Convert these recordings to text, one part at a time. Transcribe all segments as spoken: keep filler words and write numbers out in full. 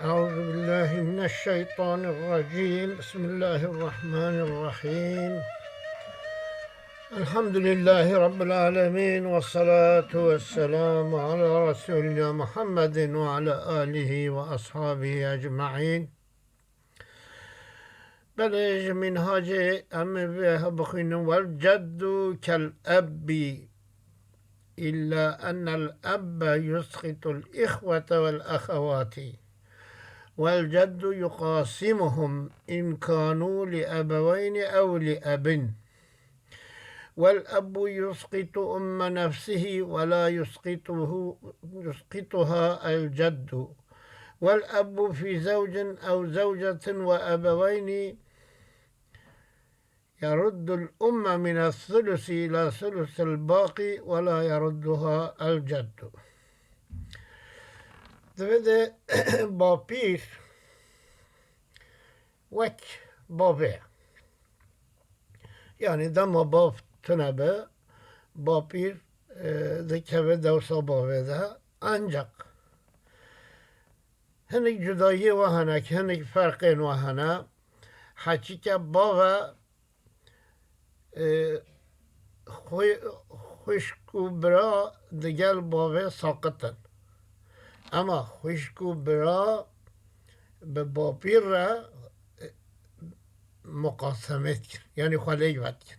أعوذ بالله من الشيطان الرجيم. بسم الله الرحمن الرحيم. الحمد لله رب العالمين، والصلاة والسلام على رسولنا محمد وعلى آله وأصحابه أجمعين. Belê ji mînhacê em ê vê bixwînin: والجد كالأب، إلا أن الأب يسقط الإخوة والأخوات، والجد يقاسمهم إن كانوا لأبوين أو لأب، والأب يسقط أم نفسه ولا يسقطه، يسقطها الجد، والأب في زوج أو زوجة وأبوين يرد الأم من الثلث إلى ثلث الباقي ولا يردها الجد. Divê de bapîr wek bavê ye. Yanî dema bav tune be, bapîr, e, dikeve dewsa bavê de. Ancak hinek cudayiyê we hene, hinek ferqên we hene. Heçîke bav e, e, xwe-, xwişk û bira digel bavê saqit in. Ema xwişk û bira bi bapîr re, e, muqasemê dikin. Yanî xwe leyv dikin.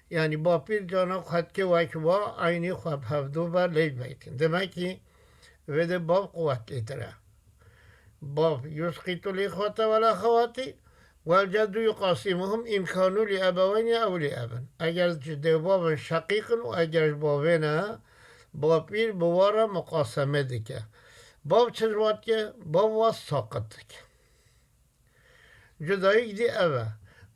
Yanî bapîr cana xwe dike wek wa, eynî xwe bi hevdu ve leyv dikin. Demek ki vê de bav quwetlîtir e. Bav يسقط الإخوة والأخوات، والجد يقاسمهم إن كانوا لأبوين أو لأب. Eger ji dêvbavin şeqîq in û eger ji bavê ne, bapîr bi wa re muqaseme dike. Bav çi ji wa dike? Bav wa saqit dike. Cudayîk dî ev e: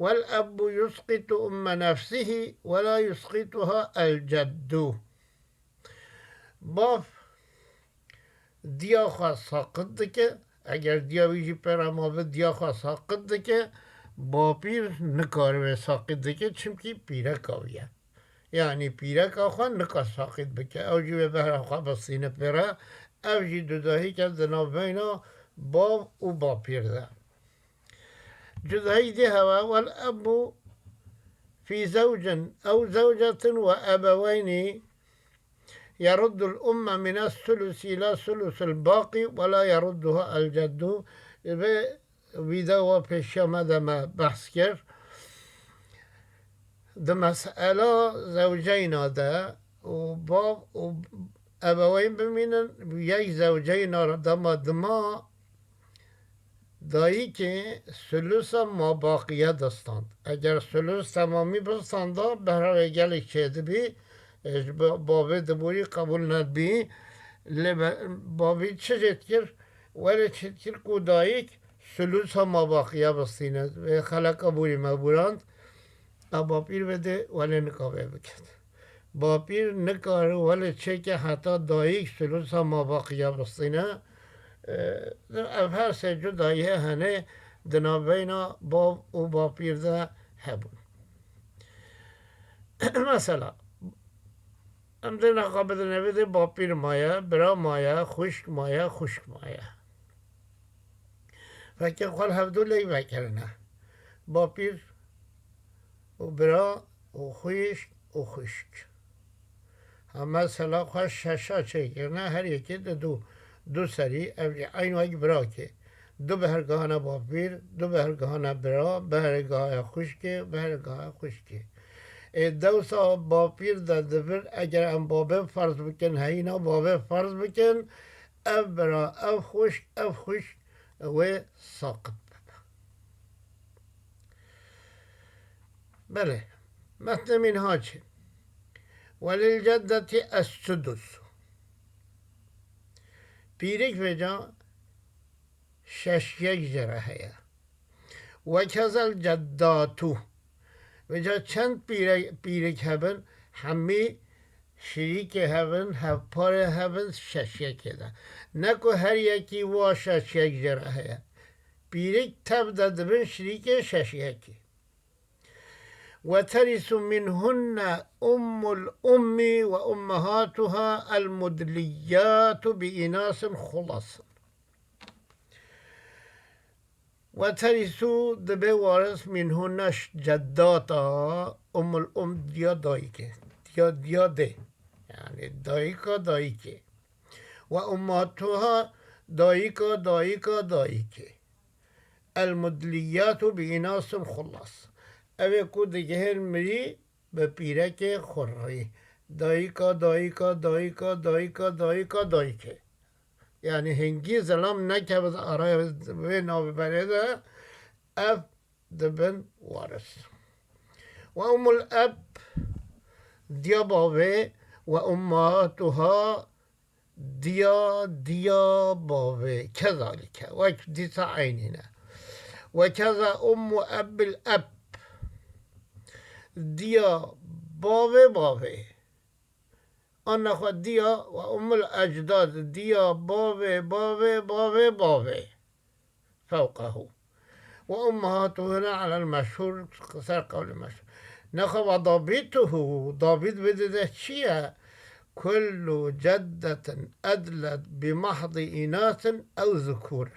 والأب يسقط أم نفسه ولا يسقطها الجد. Bav diya xwe saqit dike, eger diya wî jî pê re mabe, diya xwe saqit dike, bapîr nikare wê saqit dike, çimkî pîreka wî ye. Yanî pîreka xwe nikare saqit bike, ew jî wê behra xwe bistîne pê re. Ev jî cudayîk e di navbeyna bav û bapîr de. Cudayîk dî hewe: والأب في زوج أو زوجة وأبوين يرد الأم من الثلث إلى ثلث الباقي ولا يردها الجد. Vê vîdeoya pêşiya me de me behs kir. Di mesela zewceyna de û bav û ebeweyn bimînin, yek zewceyna re dema dima dayikê sulusa mabaqiye distand. Eger sulus temamî bistanda, behra wê gelek çêdibî, e, ji ba-, bavê diborî qebûl nedibî. Lê be-, bavî çi jê dikir? Welê çi dikir ku dayik sulusa mabaqiye bistîne. Vê xeleka borî me borand. A bapîr vê de welê nikare biket. Bapîr nikare welê çêke heta dayik sulusa mabaqiye bistîne. E, ev her sê cudayiyê hene di navbeyna bav û bapîr de hebûn. Mesela, em dê neqabidin, evê de bapîr maye, bira maye, xwişk maye, xwişk maye. Fekê xwe li hevdu leyv kirine. Bapîr û bira û xwişk û xwişk. Ha mesela xwe şeşa çêkirine, her yekê di du, du serî, ev jî eyn wek birakê. Du behergehana bapîr, du behergehana bira, behergeha xwişkê, behergeha xwişkê. Ê dewsa bapîr de dibir, eger em babê ferz bikin, heyîna bavê ferz bikin, ev bira, ev xwişk, ev xwişk wê saqit bibe. Belê, metnê mînhacê. وللجدة السدس. Pîrik vêca şeş yek jê re heye. وكذا الجدات. Vêca çend pîre-, pîrik hebin, hemî şirîkê hebin, hevparê hebin şeş yekê de. Ne ku her yekî wa şeş yek jê re heye. Pîrik tev de dibin şirîkê şeş yekê. وترث منهن أم الأم وأمهاتها المدليات بإناث خلص. Ve terîsû dibe waris mînhûne ceddata, umul um diya dayikê. Diya, diya dê. Yani dayika dayikê. Ve ummatuha dayika dayika dayikê. El mudliyatu bi inasin xullas. Ev ê ku digihên mirî bi pîrekê xurrî. Dayika, dayika, dayika, dayika, dayika, dayikê. Yani hingî zelam nekeve araya vê navberê de ev dibin waris. Ve umul eb diya bavê ve ummatuha diya diya bavê. Kezalike. Wek dîsa eynî ne. Ve keza ummu ebbil eb diya bavê bavê. Anne xwe diya ve umul ecdad diya bavê bavê bavê bavê. Fewqehu. Ve ummahatuhuna alel meşhur, ser qewlê meşhur. Nexa ve dabituhu, dabit vê de çi ye? Kullu ceddetin edlet bi mahdi inasin ew zukurin.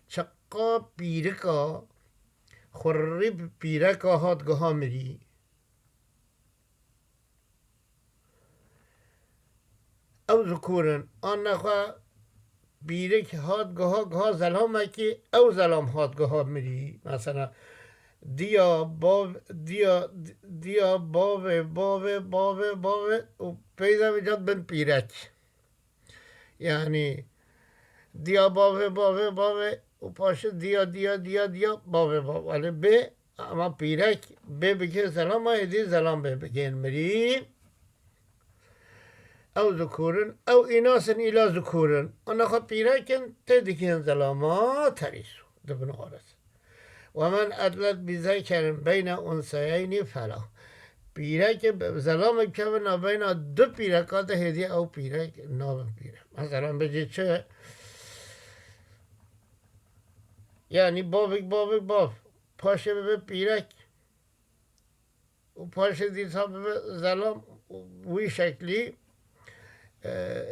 Çiqa pîrika, xurrî bi pîreka hat giha mirî. Ew zikûr in. An nexwe pîrik hat giha, giha zelamekî, ew zelam hat giha mirî. Mesela, diya bav, diya, diya bavê, bavê, bavê, bavê û peyda vê cat bin pîrek. Yani, diya bavê, bavê, bavê û paşê diya, diya, diya, diya, bavê, bavê. Yani, bê Ama pîrek bê bigihê zelama, êdî zelam bê bigihên mirî. Ew zikûr in, ew înas in îla zikûr in. Ana xwe pîrek in, tê digihên zelama terîs û dibin waris. Ve men edlet bi zekerin beyne unseyeynî fela. Pîrek bi zelamek kevin navbeyna du pîreka de hêdî ew pîrek nabin pîrek. Mesela bijî çi? Yani bavik, bavik, bav. Paşê bibe pîrek û paşê dîsa bibe zelam û wî şeklî, e,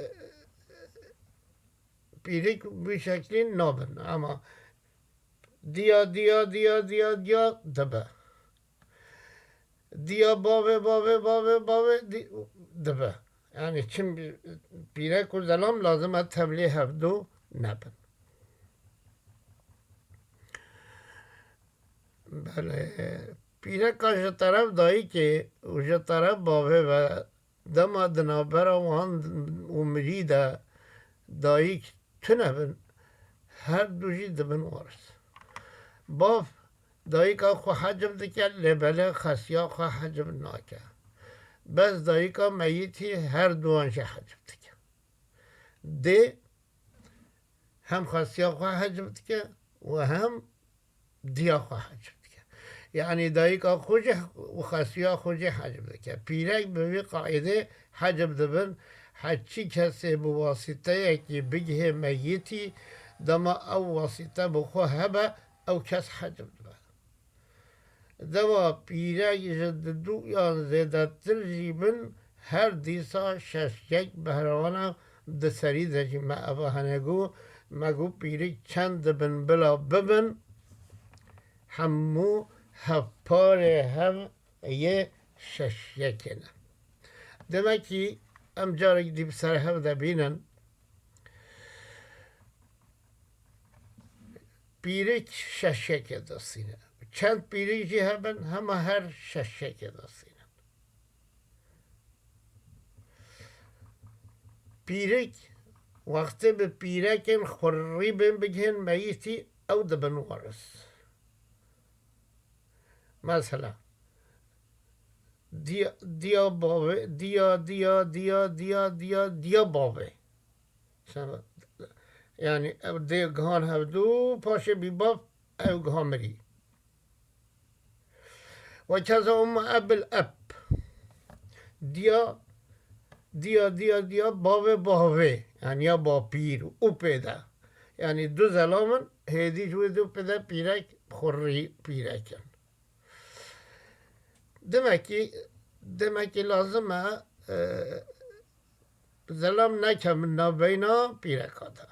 pîrik wî şeklî nabin. Ama diya, diya, diya, diya, diya dibe. Diya bavê, bavê, bavê, bavê di-, dibe. Yani çim pîrek û zelam lazim e tevlî hevdu nebin. Belê, pîreka ji teref dayikê û ji teref bavê ve dema di navbera wan û mirî de dayik tune bin, her du jî dibin waris. Bav dayika xwe hecib dike, lê belê xesiya xwe hecib nake. Bes dayika meyitî her duwan jî hecib dike. Dê hem xesiya xwe hecib dike û hem diya xwe hecib dike. Yani dayika xwe jî û xesiya xwe jî hecib dike. Pîrek bi vî qaîdê hecib dibin, heçî kesê bi wasîteyekî bigihê meyitî, dema ew wasîte bi xwe hebe, ew kes hecib dibe. Dema pîrek ji didu yan zêdetir jî bin, her dîsa şeş yek behrewana di serî de jî me eva hene got, me got pîrik çend dibin bila bibin, hemû hevparê hev yê şeş yekê ne. Demekî em carek dî bi ser hev de bînin. Pîrik şeşekê distîne. Çend pîrik jî hebin, hema her şeşekê distîne. Pîrik, wextê bi pîrekên xurrî bên bigihên meyîtî, ew dibin waris. Mesela, diya, diya bavê, diya, diya, diya, diya, diya, diya bavê. Sen, yani ev dê gihan hevdu, paşê bî bav, ew giha mirî. Ve keza ummu ebil eb. Diya, diya, diya, diya, bavê, bavê. Yani ya bapîr û pê de. Yani du zelam in, hêdî ji wê du pê de pîrek, xurrî pîrek in. Demekî, demekî lazim e, e, zelam nekevin navbeyna pîreka de.